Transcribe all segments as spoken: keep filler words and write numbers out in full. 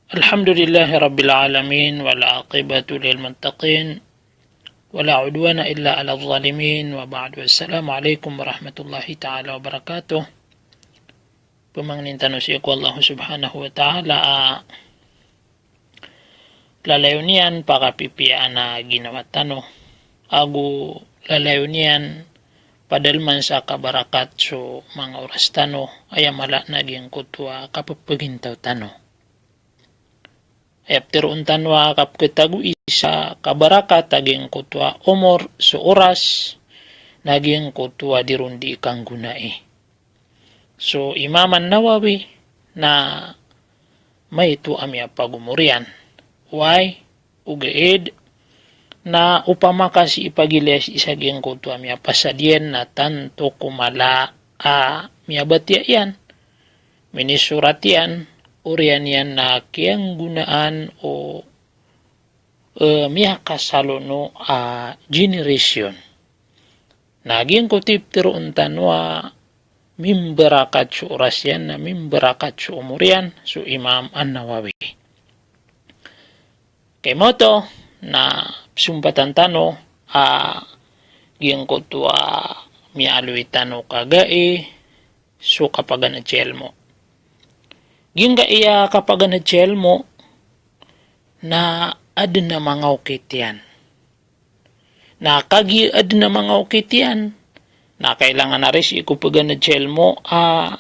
Alhamdulillahi Rabbil Alamin, wal aqibatu lil muttaqin, wala udwana illa alaz zalimin, wa ba'du. Assalamu alaikum warahmatullahi ta'ala wabarakatuh. Pamangnin tano sii ko Allah subhanahu wa ta'ala a lalayon iyan pakapipiyaan a ginawa tano, ago lalayon iyan padalman sa kabarakat so manga oras tano, aya mala na giyangkoto a kapepegintaw tano. Aya pteroon tano a kapeketagoi sa kabarakat a giyangkoto a omor, so oras, na giyangkoto a di ron di kanggonai. So Imam An-Nawawi na maito a miyapagomor iyan. Why? Ogaid na opama ka sii pagilaya sii sa giyangkoto a miyapasad iyan na tanto ko mala a miyabatiya iyan, minisorat iyan, oriyan iyan na kiyanggonaan o, eh, miyakasalono a generation. Na giyangkoto i pteroon tano a mimbarakat so oras iyan, na mimbarakat so omor iyan, so Imam An-Nawawi. Kay maoto na pesompatan tano a giyangkoto a miyaaloy tano kagai so kapaganad sa ilmo. Giyangkaya kapaganad sa ilmo na aden a manga okit iyan. Na kagiya aden a manga okit iyan, na kailangan a ri sii ko peganad sa ilmo a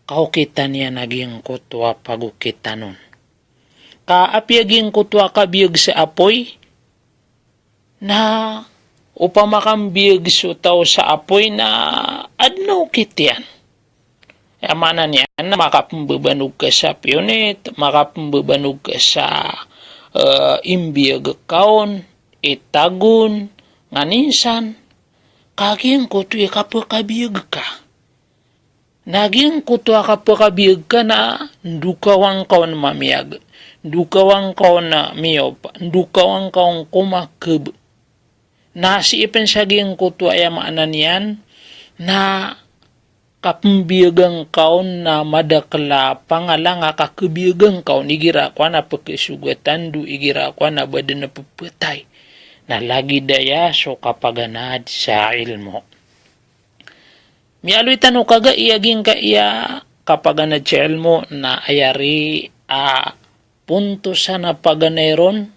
kaokitan iyan a giyangkoto a pagokitan on. Ka apiya giyangkoto a kabiyag sa apoy, na opama ka mbiyag so taw sa apoy na aden a okit iyan. Aya maana niyan na makapembebanog ka sa piyonit, makapembebanog ka sa, eh, imbiyag ka on, itagon, nganin san, ka giyangkoto i kapekabiyag ka. Na giyangkoto a kapekabiyag ka na ndokawan ka on mamiyag, ndokawan ka on miyopa, ndokawan ka on komakeb. Na sii pen sa giyangkoto aya maana niyan na kapembiyagan ka on na madakel a pangalang a kakebiyagan ka on igira ko ana pekesogatan do igira ko ana baden a pepetay. Na lagid aya so kapaganad sa ilmo. Miyaaloy tano kagai a giyangkaya kapaganad sa ilmo na aya ri a pontosan a paganay ron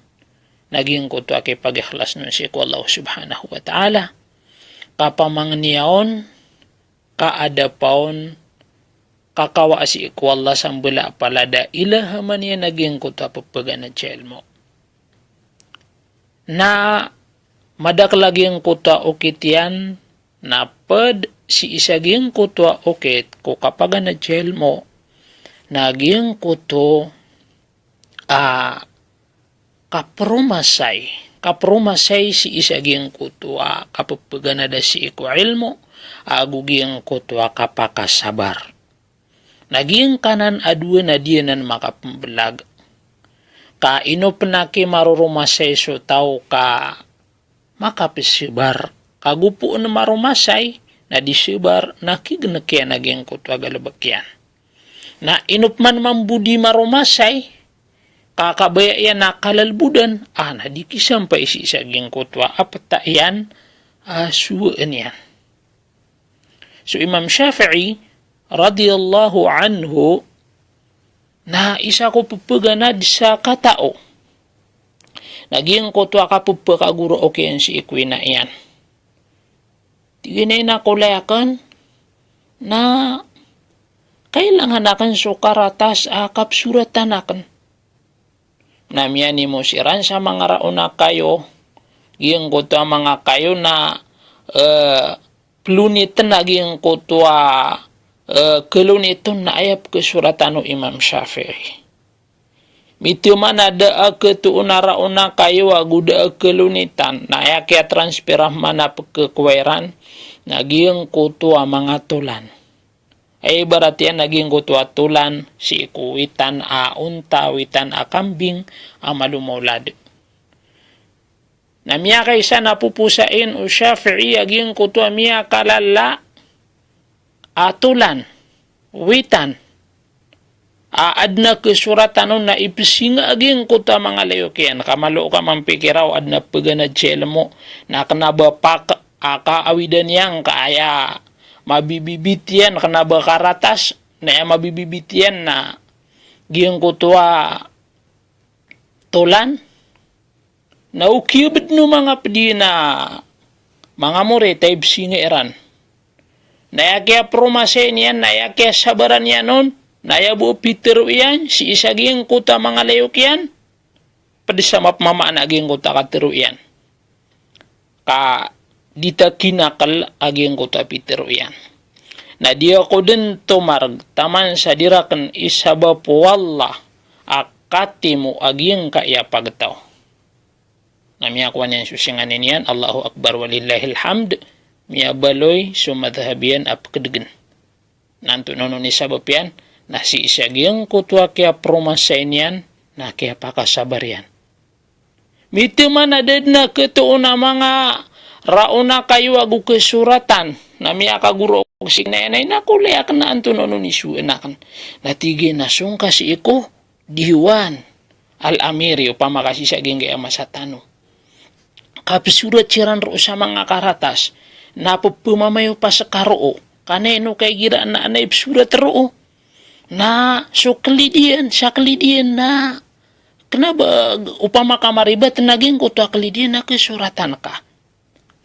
na giyangkoto a kipagikhlasan on sii ko Allah subhanahu wa ta'ala. Kapamangnia on, kaadapa on, kakawaa sii ko Allah sa mbala a palad a ilahaman iyan a giyangkoto a pepeganad sa ilmo. Na madakel a giyangkoto a okit iyan na ped sii sa giyangkoto a okit ko kapaganad sa ilmo na giyangkoto a kaperomasay, kaperomasay sii sa giyangkoto a kapepeganad a sii ko ilmo, ago giyangkoto a kapakasabar. Na giyangkanan a dowa na di anan makapembelag. Ka ino pen a kimaroromasay so taw ka makapesebar. Ka gopoon maromasay, na di sebar, na kigenek iyan a giyangkoto a galebek iyan. Na ino pen man mambo di maromasay, ka kabaya iyan a kalalebodan, a na di kisampay sii sa giyangkoto a apeta iyan, a sowaan iyan. So Imam Shafi'i radhiyallahu anhu na isa ko pepeganad sa katao. Na giyangkoto a kapepekagorooki iyan sii ko ina iyan. Tig iyan a ina, kolay aken na kailangan aken so karatas a kapsoratan aken. Na miyanimo siran sa manga raona kayo, giyangkoto a manga kayo na, eh, peloniten a giyangkoto a, eh, keloniten na aya pekesoratan o Imam Shafi'i. Miteman a da a ketoon a raona kayo ago da a kelonitan, na aya kiyatransfera man a pekekowaa iran na giyangkoto a manga tolan. Aya ibarat iyan na giyangkoto a tolan sii ko witan a onta, witan a kambing a malomaolad. Na miyakaisa na poposain o Shafi'i a giyangkoto a miyakalala a tolan, witan, a adn a kasoratan on na ipsinga a giyangkoto a manga layok iyan, ka malo ka mampikir o adn a paganad sa ilmo, na kna ba pak-, a kaawidan iyan ka aya mabibibit iyan kna ba karatas, na aya mabibibit iyan na giyangkoto a tolan, na o kiyabed o manga pd iyan a manga morit a ipsinga iran. Na aya kiyapromasay niyan, na aya kiyasabaran iyan on, na aya bo a pitharo iyan sii sa giyangkoto a manga layok iyan, pd sa mapmamaana a giyangkoto a katharo iyan. Ka di ta kinakel a giyangkoto a pitharo iyan. Na di ako dn tomarg taman sa di raken isabap o Allah a katimo a giyangkaya pagtaw. Na miyakowa niyan so singanin iyan, Allahu Akbar walillahil hamd, miyabaloy so madhhab iyan a pkdgn. Na antonaa onon i sabap iyan? Na sii sa giyangkoto a kiyapromasay niyan, na kiyapakasabar iyan. Mitaman a da dn a khatoon a manga raon a kayo ago kasoratan, na miyakagoro ako sii kna iyan a, "Ina, kolay akn, na antonaa onon i sowaan akn?" Na tig iyan a, "Song ka sii ko Diwan Al-Amiri, opama ka sii sa giyangkaya masa tano. Kapsorat siran roo sa manga karatas, na pphamamayopas ka roo, ka na ino kaigira na, na ipsorat roo. Na so klid iyan, sa klid iyan na kna ba, opama ka maribat na giyangkoto a klid iyan na kasoratan ka."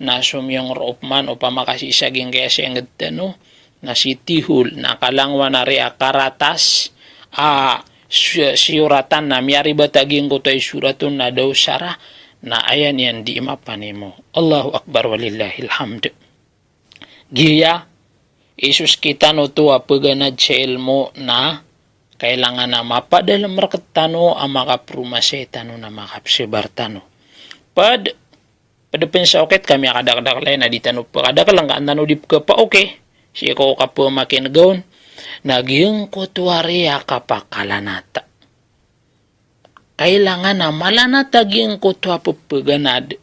Na somiyong roo pman, opama ka sii sa giyangkaya singed tano, na si Tihol, na kalangowan a riya karatas a si-, siyoratan, na miyaribat a giyangkoto a isorat on na da osara, na aya niyan di mapanimo. Allahu Akbar walillahil hamd. Giya i so sktano oto a paganad sa ilmo na kailangan a mapadalm rktano a makapromasay tano na makapsabar tano. Pd, pd pn sa okit ka miyakadakdakl iyan a di tano pkadakl angka an tano di pkhapaokit sii ko kapamakin'g on, na giyangkoto a riya kapakalanat. Kailangan a malanat a giyangkoto a pphaganad.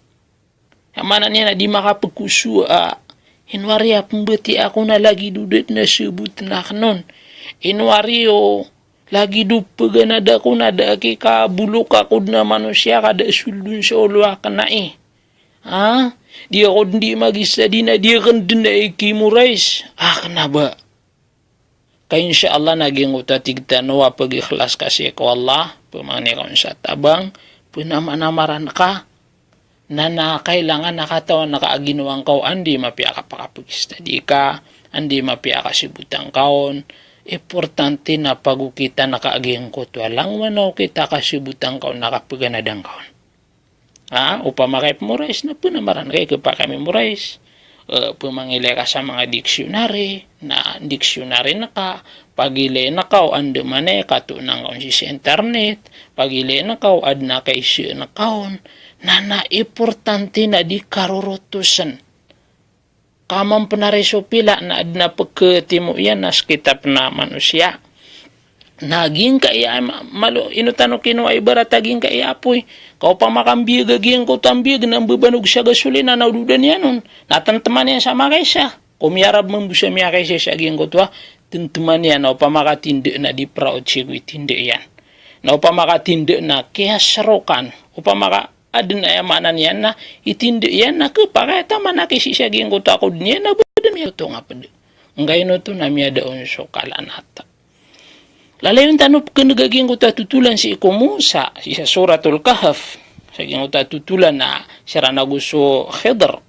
Aya maana niyan na di makapkhoso a, ino ari a pmbatiyaa ko na lagid o da dn a sabotn akn on. Ino ari o lagid o pphaganad ako na da a kikabolok ako dn a manosiya ka da a soldon sa olo akn ai. Ha? Di ako dn di mag-study na di akn dn a ikimorize. A kna ba. Ka insha Allah na giyangkoto a tig tano a pagikhlas ka sii ko Allah, pmangni ka on sa tabang, pnamanamaran ka, na, na kailangan a katawan ka a ginawa ngka on, anda i mapiya a kapakapag-study ka, anda i mapiya a kasabota ngka on, importante na pagokitan ka a giyangkoto a langowan a okit a kasabota ngka on na kapaganada ngka on. Ha, opama ka i-memorize na pnamaran ka i kapaka-memorize. Eh, pmangilay ka sa manga dictionary, na dictionary ngka, pagilay ngka o andamanaya i katoona ngka on sii sa internet, pagilay ngka o adn a kaisa ngka on, na, na importante na di karorotosn. Ka mampnaris o pila na adn a pkhatimo iyan na skita pn a manosiya. Na giyangkaya ma-, malo, ino tano kino a ibarat a giyangkaya apoy. Ka opama ka mbiyag a giyangkoto a mbiyag na mbabanog sa gasolina na ododan iyan on. Na tntman iyan sa makaisa. Ko miyarab mambo sa miyakaisa sa giyangkoto a, tntman iyan na opama ka tinda na di praod sii ko tinda iyan. Na opama ka tinda na kiyasrokan. Opama ka adn a aya maana niyan na i tinda iyan na khapakay a taman a kisi sa giyangkoto a kod niyan na ba adn a miyatonga pd. Nggaino oto na miyada on so kalanat. Lalayon tano pkhan'g a giyangkoto a totolan sii ko Musa, sii sa Suratul Kahf, sa giyangkoto a totolan na siran ago so Khidr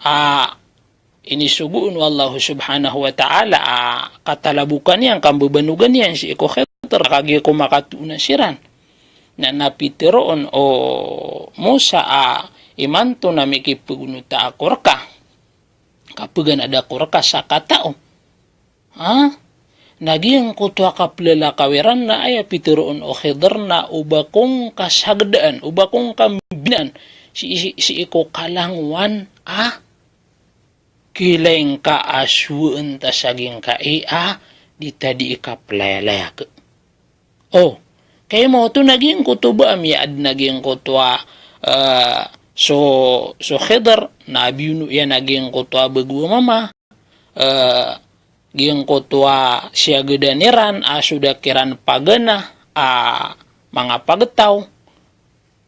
a inisogo on o Allah subhanahu wa ta'ala a katalabokan iyan, kambabanogan iyan sii ko Khidr, kagiya ko makatoona siran. Na, na pitharo on o Musa a imanto na mikipagonota ako rka. Kapaganada ako rka sa katao. Ha? Na giyangkoto a kaplalakaw iran na aya pitharo on o Khidr na oba ko ngka sagdaan, oba ko ngka mbinaan sii, sii, sii ko kalangowan a kilay ngka a sowaan ta sa giyangkai a di ta di ikaplayalayag. O, kagiya oto na giyangkoto ba a miyaadn a giyangkoto a, eh, so, so Khidr, na biyono iyan a giyangkoto a bago a mama, eh, giyangkoto a siyagadaan iran a so da kiran pagana a manga pagtaw,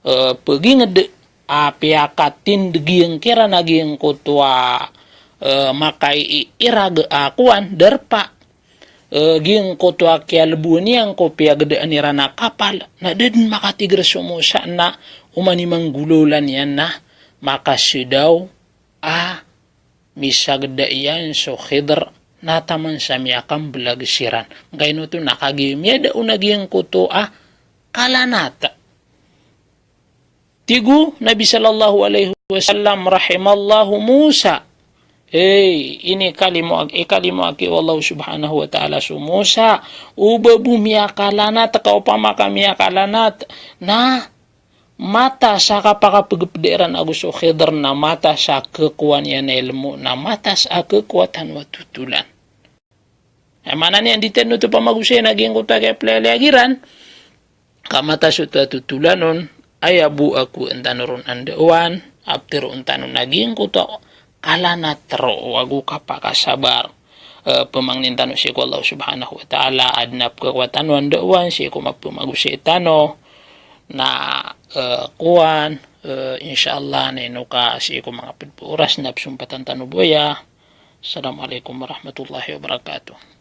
eh, paginged a piyakatindeg iyan kiran a giyangkoto a, eh, makaiirag a kowan, darpa. Eh, giyangkoto a kiyalbowan iyan ko piyagadaan iran a kapal, na da den makatiger so Musa na oman i manggolawla niyan na makasidaw a misagda iyan so Khidr na taman sa miyakambelag siran. Angkaino oto na kagiya miyada on a giyangkoto a kalanat. Tig o Nabi sallallahu alaihi wasallam, "Rahimallahu Musa." Hey, ini kalimo, ikalimo aki o Allah subhanahu wa ta'ala so Musa. O ba bo miyakalanat ka, opama ka miyakalanat na matas a kapakapegeped iran ago so Khidr na matas a kekowa niyan a ilmo, na matas a kekowa tano a totolan. Aya maana niyan di tano oto pamagosay na giyangkoto a kiyapelayalayag iran ka matas oto a totolan on, aya bo a kowa tano ron a ndaowan, a ptharoon tano na giyangkoto a kalanat roo ago kapakasabar. Eh, pemangnin tano sii ko Allah subhanahu wa ta'ala, aden a pekakowa tano a ndaowan sii ko mapemagosay tano, na, eh, kowan, eh, insha Allah, na ino ka sii ko manga ped a oras na pesompatan tano bo aya. Assalamu alaikum warahmatullahi wabarakatuh.